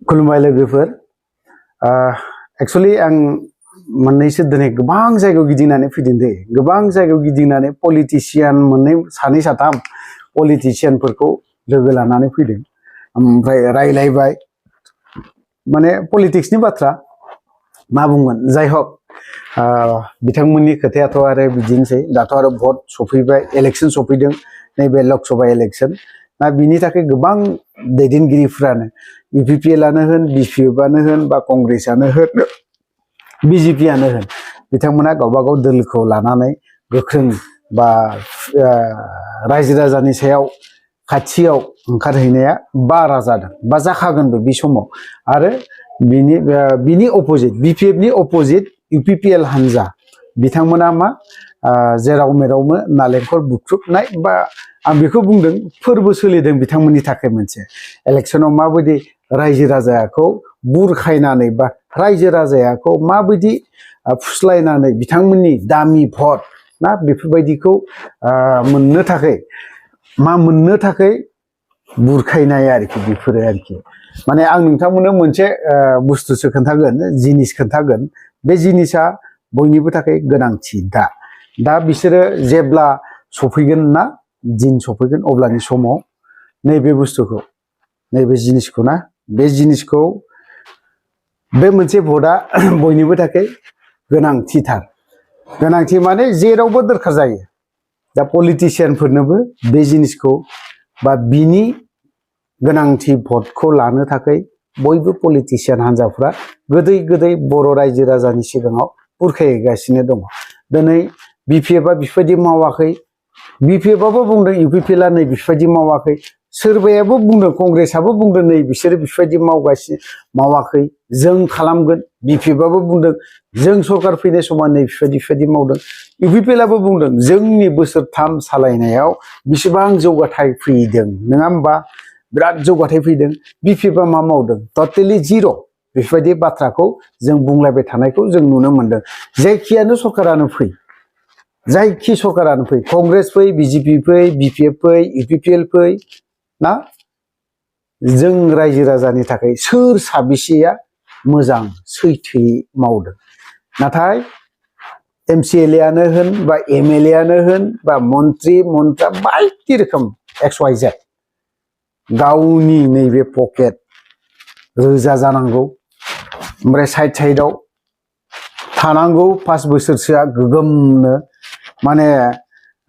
खुलुमबाय लोगोफोर एक्चुअली आं मोननैसो दिनै गोबां जायगायाव गिदिंनानै फैदों दे गोबां जायगायाव गिदिंनानै पलिटिशियान मोननै सानै साथाम पलिटिशियानफोरखौ लोगो लानानै फैदों ओमफ्राय रायलायबाय माने पलिटिक्सनि बाथ्रा मा बुंगोन जाय हक बिथांमोननि खोथायाथ' आरो बिदिनोसै दाथ' आरो भट सफैबाय इलेक्शन सफैदों नैबे लकसभा इलेक्शन ना बिनि थाखाय गोबां दैदेनगिरिफ्रानो UPPLआनो होन BPFआनो होन बा कंग्रेसआनो होन BJPआनो होन बिथांमोना गावबा गाव दोलखौ लानानै गोख्रों बा रायजो राजानि सायाव खाथियाव ओंखारहैनाया बारा जादों बा जाखागोनबो बे समाव आरो बिनि अपोजिट BPFनि अपोजिट UPPL हान्जा बिथांमोना मा जेराव मेरावनो नालेंखर बुख्रुबनाय बा आं बेखौ बुंदों फोरबो सोलिदों बिथांमोननि थाखाय मोनसे इलेक्शनाव माबायदि रायजो राजाखौ बुरखायनानै बा रायजो राजाखौ माबायदि फुस्लायनानै बिथांमोननि दामि भट ना बेफोरबायदिखौ मोननो थाखाय बुरखायनाय आरोखि बेफोरो आरोखि माने आं नोंथांमोननो मोनसे बुस्थुसो खोन्थागोन जिनिस खोन्थागोन बे जिनिसा बयनिबो थाखाय गोनांथि दा बिसोरो जेब्ला सफैगोन ना दिन सफैगोन अब्लानि समाव नैबे बुस्थुखौ नैबे जिनिसखौ ना बे जिनिसखौ बे मोनसे भटआ बयनिबो थाखाय गोनांथि माने जेरावबो दरखार जायो दा पलिटिशियानफोरनोबो बे जिनिसखौ बा बिनि गोनांथि भटखौ लानो थाखाय बयबो पलिटिशियान हान्जाफ्रा गोदै बर' रायजो राजानि सिगाङाव बुरखायगासिनो दङ दिनै BPFआ बेफोरबायदि मावाखै BPFआबो बुंदों UPPLआ नै बेफोरबायदि मावाखै सोरबायाबो बुंदों कंग्रेसआबो बुंदों नै बिसोरो बेफोरबायदि मावाखै जों खालामगोन BPFआबो बुंदों जों सरकार फैनाय समाव नै बेफोरबायदि मावदों UPPLआबो बुंदों जोंनि बोसोरथाम सालायनायाव बेसेबां जौगाथाय फैदों नङा होमबा बिराद जौगाथाय फैदों BPFआ मा मावदों टटेलि जिर' बेफोरबायदि बाथ्राखौ जों बुंलायबाय थानायखौ जों नुनो मोनदों जायखियानो सरकारानो फै जायखि सरकारानो फै कंग्रेस फै BJP फै BPF फै UPPL फै ना जों रायजो राजानि थाखाय सोर साबेसेया मोजां सैथोयै मावदों नाथाय MCLAआनो होन बा MLAआनो होन बा मन्त्रा बायदि रोखोम XYZ गावनि नैबे पकेट रोजा जानांगौ ओमफ्राय साइडआव थानांगौ 5 बोसोरसोआ गोगोमनो माने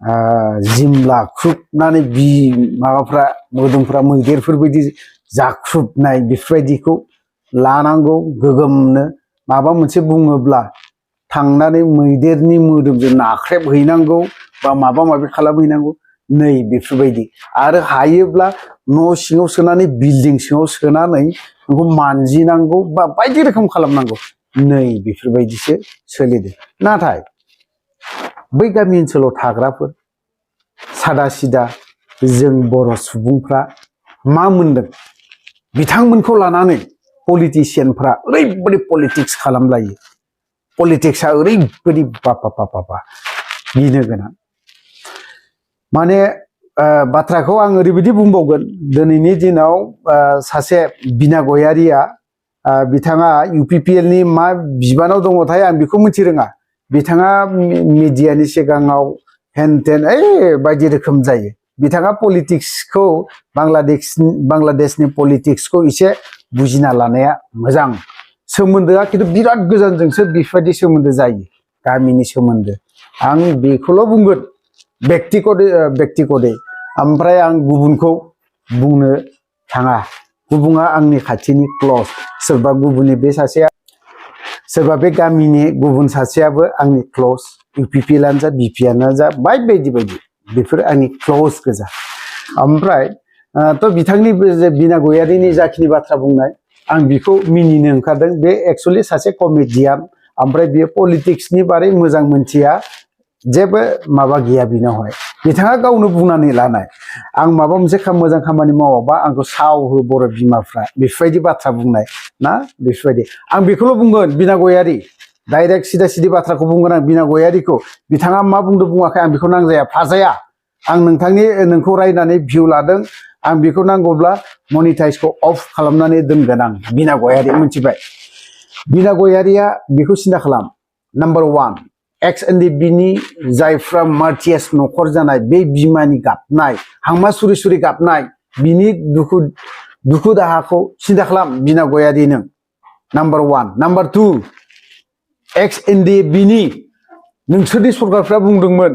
जिमला ख्रुबनानै माबाफ्रा मोदोमफ्रा मैदेरफोरबायदि जाख्रुबनाय बेफोरबायदिखौ लानांगौ गोगोमनो माबा मोनसे बुङोब्ला थांनानै मैदेरनि मोदोमजों नाख्रेबहैनांगौ बा माबा माबि खालामहैनांगौ नै बेफोरबायदि आरो हायोब्ला न' सिङाव सोनानै बिल्डिं सिङाव सोनानै बेखौ मानजिनांगौ बा बायदि रोखोम खालामनांगौ नै बेफोरबायदिसो सोलिदों नाथाय बै गामि ओनसोलाव थाग्राफोर सादा सिदा जों बर' सुबुंफ्रा मा मोनदों बिथांमोनखौ लानानै पलिटिशियानफ्रा ओरैबायदि पलिटिक्स खालामलायो पलिटिक्सआ ओरैबायदि बाबा गिनो गोनां माने बाथ्राखौ आं ओरैबायदि बुंबावगोन दिनैनि दिनाव सासे बिना गयारिया बिथाङा UPPLनि मा बिबानाव दङथाय आं बेखौ मिथि रोङा बिथाङा मिडियानि सिगाङाव हेनटेन बायदि रोखोम जायो बिथाङा पलिटिक्सखौ बांलादेशनि पलिटिक्सखौ एसे बुजिना लानाया मोजां सोमोन्दोआ खिन्थु बिराद गोजानजोंसो बेफोरबायदि सोमोन्दो जायो गामिनि सोमोन्दो आं बेखौल' बुंगोन बेक्तिगतै ओमफ्राय आं गुबुनखौ बुंनो थाङा गुबुना आंनि खाथिनि क्लस सोरबा गुबुननि बे सासेया सोरबा बे गामिनि गुबुन सासेयाबो आंनि क्लस UPPLआनो जा BPआनो जा बायदि बेफोर आंनि क्लस गोजा ओमफ्राय थ' बिथांनि बिना गयारिनि जाखिनि बाथ्रा बुंनाय आं बेखौ मिनिनो ओंखारदों बे एक्चुअलि सासे कमेडियान ओमफ्राय बियो पलिटिक्सनि बारै मोजां मोनथिया जेबो माबा गैया बिनावहाय बिथाङा गावनो बुंनानै लानाय आं माबा मोनसे मोजां खामानि मावाबा आंखौ साव हो बर' बिमाफ्रा बेफोरबायदि बाथ्रा बुंनाय ना बेफोरबायदि आं बेखौल' बुंगोन बिना गयारि डाइरेक्ट सिदा बाथ्राखौ बुंगोन आं बिना गयारिखौ बिथाङा मा बुंदों बुङाखै आं बेखौ नांजाया फाजाया आं नोंखौ रायनानै भिउ लादों आं बेखौ नांगौब्ला मनिटाइजखौ अफ खालामनानै दोनगोन आं बिना गयारि मिथिबाय बिना गयारिया बेखौ सिन्था खालाम नाम्बार 1 एक्स NDFB नि जायफ्रा मार्टियास न'खर जानाय बे बिमानि गाबनाय हांमा सुरि सुरि गाबनाय बिनि दुखु दाहाखौ सिन्था खालाम बिना गयारि नों नाम्बार 1 नाम्बार 2 एक्स NDFB नि नोंसोरनि सरकारफ्रा बुंदोंमोन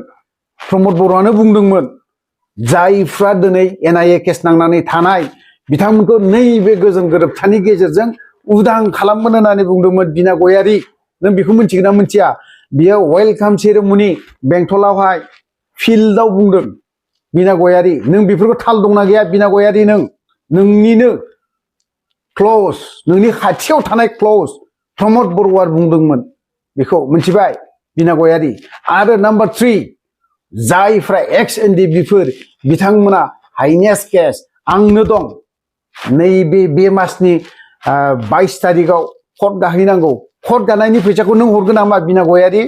प्रमद बर'आनो बुंदोंमोन जायफ्रा दिनै NIA केस नांनानै थानाय बिथांमोनखौ नैबे गोजोन गोरोबथानि गेजेरजों उदां खालामगोन होननानै बुंदोंमोन बिना गयारि नों बेखौ मिथिगोन ना मिथिया बियो वेलकाम सेरेमनि बेंटलावहाय फिल्डआव बुंदों बिना गयारि नों बेफोरखौ थाल दंना गैया बिना गयारि नोंनिनो क्ल'ज नोंनि खाथियाव थानाय क्ल'ज प्रमद बर'आ बुंदोंमोन बेखौ मिथिबाय बिना गयारि आरो नाम्बार 3 जायफ्रा एक्स NDFB बिथांमोना हाइनेस केस आंनो दं नैबे बे मासनि 22 तारिखआव कर्ट गाहैनांगौ कर्ट गानायनि फैसाखौ नों हरगोन नामा बिना गयारि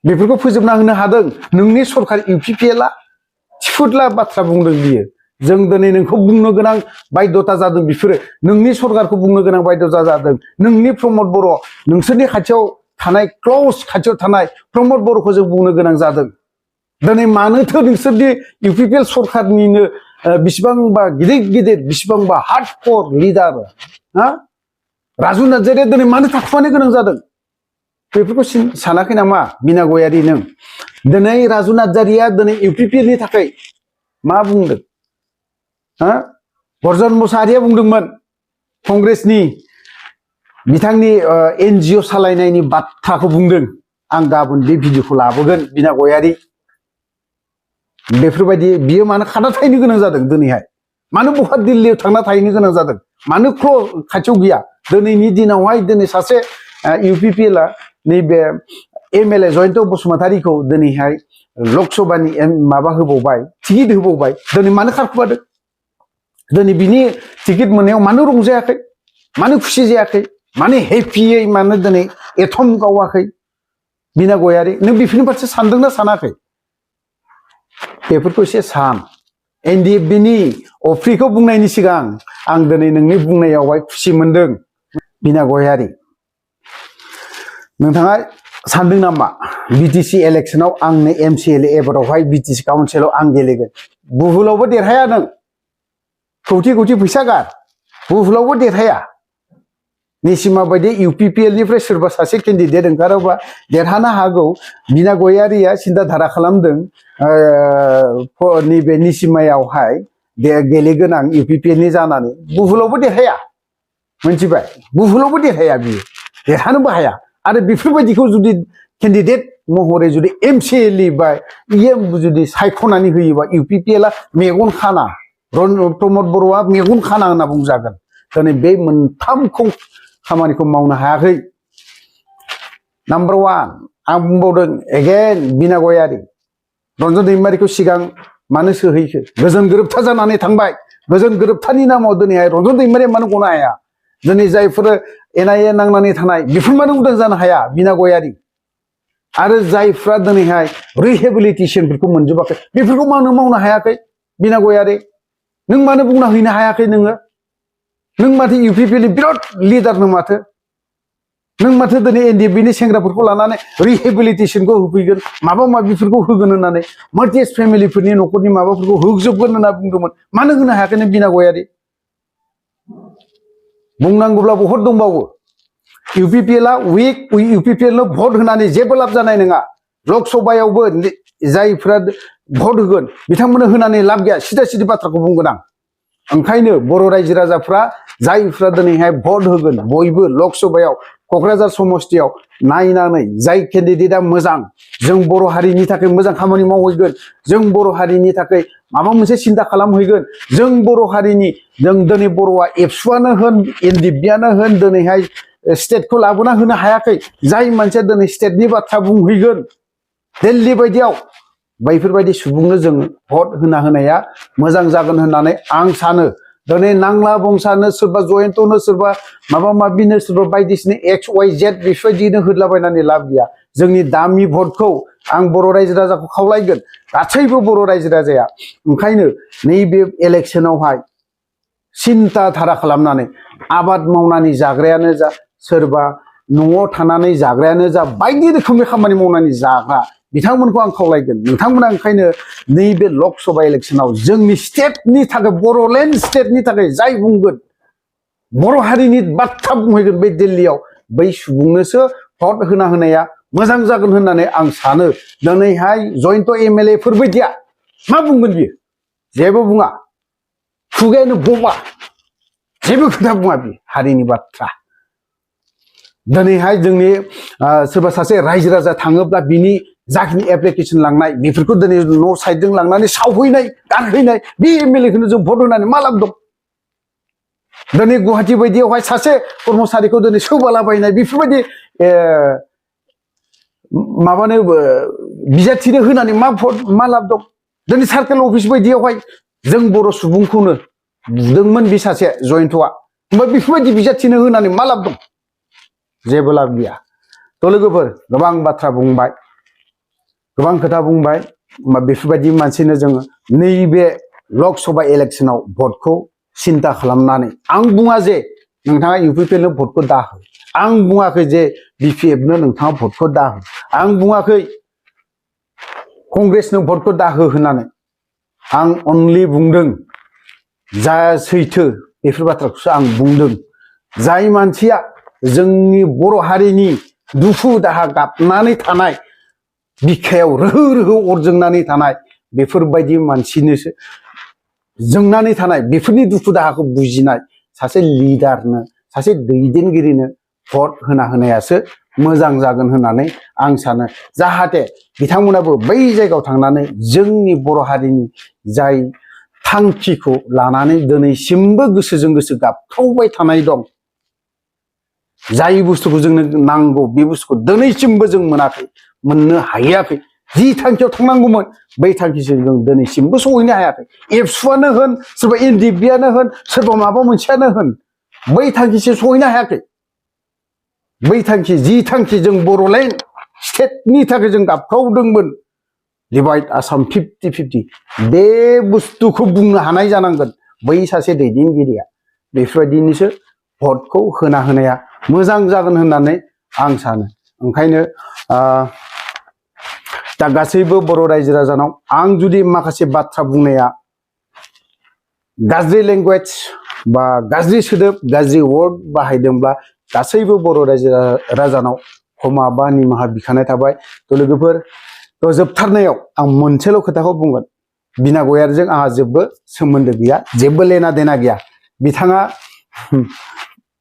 बेफोरखौ फोजोबना होनो हादों नोंनि सरकार UPPLआ थिफुदला बाथ्रा बुंदों बियो जों दिनै नोंखौ बुंनो गोनां बायद'था जादों बिफोरो नोंनि सरकारखौ बुंनो गोनां बायद'था जादों नोंनि प्रमद बर' नोंसोरनि खाथियाव थानाय क्ल'ज खाथियाव थानाय प्रमद बर'खौ जों बुंनो गोनां जादों दिनै मानोथो नोंसोरनि UPPL सरकारनिनो बिसिबांबा गिदिर बिसिबांबा हार्डकोर लिडार हा राजु नार्जारिया दिनै मानो थाखुमानो गोनां जादों बेफोरखौ सानाखै नामा बिना गयारि नों दिनै राजु नार्जारिया दिनै UPPL नि थाखाय मा बुंदों हा बर्जन मोसाहारिया बुंदोंमोन कंग्रेसनि बिथांनि NGO सालायनायनि बाथ्राखौ बुंदों आं गाबोन बे भिडिअखौ लाबोगोन बिना गयारि बेफोरबायदि बियो मानो खाना थाहैनो गोनां जादों दिनैहाय मानो बहा दिल्लीयाव थांना थाहैनो गोनां जादों मानो खाथियाव गैया दिनैनि दिनावहाय दिनै सासे UPPLआ नैबे MLA जयन्त बसुमतारीखौ दिनैहाय लकसभानि माबा होबावबाय टिकेट होबावबाय दिनै मानो खारखुमादों दिनै बिनि टिकेट मोननायाव मानो रंजायाखै मानो खुसि जायाखै मानो हेपियै मानो दिनै एथम गावाखै बिना गयारि नों बेफोरनि फारसे सानदोंना सानाखै बेफोरखौ एसे सान NDFB नि अफ्रिखौ बुंनायनि सिगां आं दिनै नोंनि बुंनायावहाय खुसि मोनदों बिना गयारि नोंथाङा सानदों नामा BTC इलेक्शनाव आंनो MCLA एबारावहाय BTC काउन्सिलाव आं गेलेगोन बुहुलावबो देरहाया नों कौटि कौटि फैसा गार बुहुलावबो देरहाया निसिमा बायदि UPPL निफ्राय सोरबा सासे केन्डिडेट ओंखारोबा देरहानो हागौ बिना गयारिया सिन्था धारा खालामदों नैबे निसिमायावहाय गेलेगोन आं UPPL नि जानानै बुहुलावबो देरहाया मिथिबाय बुहुलावबो देरहाया बियो देरहानोबो हाया आरो बेफोरबायदिखौ जुदि केन्डिडेट महरै जुदि MCLA बा EM जुदि सायख'नानै होयोबा UPPLआ मेगन खाना प्रमद बर'आ मेगन खाना होनना बुंजागोन दिनै बे मोनथामखौ खामानिखौ मावनो हायाखै नाम्बार 1 आं बुंबावदों एगेन बिना गयारि रन्जन दैमारिखौ सिगां मानो सोहैखो गोजोन गोरोबथा जानानै थांबाय गोजोन गोरोबथानि नामाव दिनैहाय रन्जन दैमारिया मानो गनो हाया दिनै जायफोर NIA नांनानै थानाय बेफोर मानो उदां जानो हाया बिना गयारि आरो जायफ्रा दिनैहाय रिहेबिलिटेसनफोरखौ मोनजोबाखै बेफोरखौ मानो मावनो हायाखै बिना गयारि नों मानो बुंना हैनो हायाखै नों माथो UPPL नि बिराद लिडारनो माथो नों माथो दिनै NDFB नि सेंग्राफोरखौ लानानै रिहेबिलिटेसनखौ होफैगोन माबा माबिफोरखौ होगोन होननानै मार्टियास फेमिलिफोरनि न'खरनि माबाफोरखौ होजोबगोन होनना बुंदोंमोन मानो होनो हायाखै नों बिना गयारि बुंनांगौब्ला बहुत दंबावो UPPLआ उइक UPPL नो भट होनानै जेबो लाब जानाय नङा लकसभायावबो जायफ्रा भट होगोन बिथांमोननो होनानै लाब गैया सिदा सिदि बाथ्राखौ बुंगोन आं ओंखायनो बर' रायजो राजाफ्रा जायफ्रा दिनैहाय भट होगोन बयबो लकसभायाव क'क्राझार समस्तियाव नायनानै जाय केन्डिडेटआ मोजां जों बर' हारिनि थाखाय मोजां खामानि मावहैगोन जों बर' हारिनि थाखाय माबा मोनसे सिन्था खालामहैगोन जों बर' हारिनि जों दिनै बर'आ एबसुआनो होन NDFBआनो होन दिनैहाय स्टेटखौ लाबोना होनो हायाखै जाय मानसिया दिनै स्टेटनि बाथ्रा बुंहैगोन दिल्ली बायदियाव बैफोरबायदि सुबुंनो जों भट होनाया मोजां जागोन होननानै आं सानो दिनै नांला बंसानो सोरबा जयन्तनो सोरबा माबा माबिनो सोरबा बायदिसिना XYZ बेफोरबायदिनो होदलाबायनानै लाब गैया जोंनि दामि भटखौ आं बर' रायजो राजाखौ खावलायगोन गासैबो बर' रायजो राजाया ओंखायनो नैबे इलेक्सनावहाय सिन्था धारा खालामनानै आबाद मावनानै जाग्रायानो जा सोरबा न'आव थानानै जाग्रायानो जा बायदि रोखोमनि खामानि मावनानै जाग्रा बिथांमोनखौ आं खावलायगोन नोंथांमोना ओंखायनो नैबे लक सभा इलेक्सनाव जोंनि स्टेटनि थाखाय बर'लेण्ड स्टेटनि थाखाय जाय बुंगोन बर' हारिनि बाथ्रा बुंहैगोन बे दिल्लीयाव बै सुबुंनोसो भट होनाया मोजां जागोन होननानै आं सानो दिनैहाय जयन्त एमएलए फोरबायदिया मा बुंगोन बियो जेबो बुङा खुगायानो बमा जेबो खोथा बुङा बि हारिनि बाथ्रा दिनैहाय जोंनि सोरबा सासे रायजो राजा थाङोब्ला बिनि जाखिनि एप्लिकेसन लांनाय बेफोरखौ दिनै न' साइडजों लांनानै सावहैनाय गारहैनाय बे एमएलएखौनो जों भट होनानै मा लाब दं दिनै गुवाहाटी बायदियावहाय सासे कर्मचारिखौ दिनै सौबालाबायनाय बेफोरबायदि माबानो बिजाथिनो होनानै मा लाब दं दिनै सार्केल अफिस बायदियावहाय जों बर' सुबुंखौनो बुदोंमोन बे सासे जयन्तआ ओमफ्राय बेफोरबायदि बिजाथिनो होनानै मा लाब दं जेबो लाब गैया थ' लोगोफोर गोबां बाथ्रा बुंबाय गोबां खोथा बुंबाय बेफोरबायदि मानसिनो जोङो नैबे लक सभा इलेक्सनाव भटखौ सिन्था खालामनानै आं बुङा जे नोंथाङा इउपिपिएलनो भटखौ दाहो आं बुङाखै जे बिपिएफनो नोंथाङा भटखौ दाहो आं बुङाखै कंग्रेसनो भटखौ दाहो होननानै आं अनलि बुंदों जा सैथो बेफोर बाथ्राखौसो आं बुंदों जाय मानसिया जोंनि बर' हारिनि दुखु दाहा गाबनानै थानाय बिखायाव रोहो रोहो अर जोंनानै थानाय बेफोरबायदि मानसिनोसो जोंनानै थानाय बेफोरनि दुखु दाहाखौ बुजिनाय सासे लिडारनो सासे दैदेनगिरिनो भट होनायासो मोजां जागोन होननानै आं सानो जाहाथे बिथांमोनाबो बै जायगायाव थांनानै जोंनि बर' हारिनि जाय थांखिखौ लानानै दिनैसिमबो गोसोजों गोसो गाबख्रावबाय थानाय दं जाय बुस्थुखौ जोंनो नांगौ बे बुस्थुखौ दिनैसिमबो जों मोनाखै मोननो हायाखै जि थांखियाव थांनांगौमोन बै थांखिसिम जों दिनैसिमबो सहैनो हायाखै एबसुआनो होन सोरबा एनडिएफबिआनो होन सोरबा माबा मोनसेयानो होन बै थांखिसिम सहैनो हायाखै बै थांखि जि थांखि जों बर'लेण्ड स्टेटनि थाखाय जों गाबख्रावदोंमोन डिभाइड आसाम 50-50 बे बुस्थुखौ बुंनो हानाय जानांगोन बै सासे दैदेनगिरिया बेफोरबायदिनिसो भटखौ होनाया मोजां जागोन होननानै आं सानो ओंखायनो दा गासैबो बर' रायजो राजानाव आं जुदि माखासे बाथ्रा बुंनाया गाज्रि लेंगुवेज बा गाज्रि सोदोब गाज्रि वर्ड बाहायदोंब्ला गासैबो बर' रायजो राजानाव क्षमा बा निमाहा बिखानाय थाबाय थ' लोगोफोर थ' जोबथारनायाव आं मोनसेल' खोथाखौ बुंगोन बिना गयारिजों आंहा जेबो सोमोन्दो गैया जेबो लेना देना गैया बिथाङा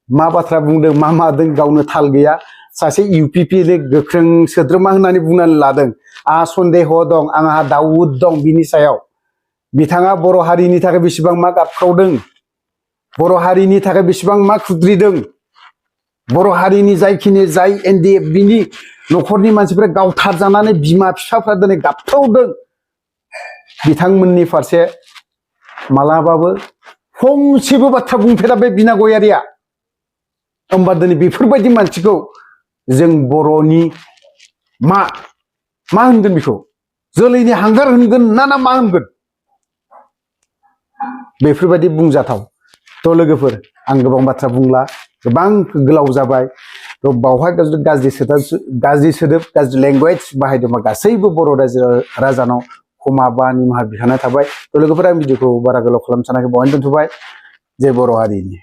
मा बाथ्रा बुंदों मा मादों गावनो थाल गैया सासे इउपिपिएलनि गोख्रों सोद्रोमा होननानै बुंनानै लादों आंहा सन्देह दं आंहा दाउद दं बिनि सायाव बिथाङा बर' हारिनि थाखाय बेसेबां मा गाबख्रावदों बर' हारिनि थाखाय बेसेबां मा खुद्रिदों बर' हारिनि जाय एनडिएफबिनि न'खरनि मानसिफ्रा गावथारजानानै बिमा बिफाफ्रा दिनै गाबख्रावदों बिथांमोननि फारसे मालाबाबो फंसेबो बाथ्रा बुंफेरा बे बिना गयारिया होमबा दिनै बेफोरबायदि मानसिखौ जों बर'नि मा होनगोन बेखौ जोलैनि हांगार होनगोन ना मा होनगोन बेफोरबायदि बुंजाथाव थ' लोगोफोर आं गोबां बाथ्रा बुंला गोबां गोलाव जाबाय थ' बावहाय गाज्रि सोदोब गाज्रि लेंगुवेज बाहायदोंबा गासैबो बर' रायजो राजानाव क्षमा बा निमाहा बिखानाय थाबाय थ' लोगोफोर आं भिडिअखौ बारा गोलाव खालामनो सानाखै बावहायनो दोनथ'बाय जय बर' हारिनि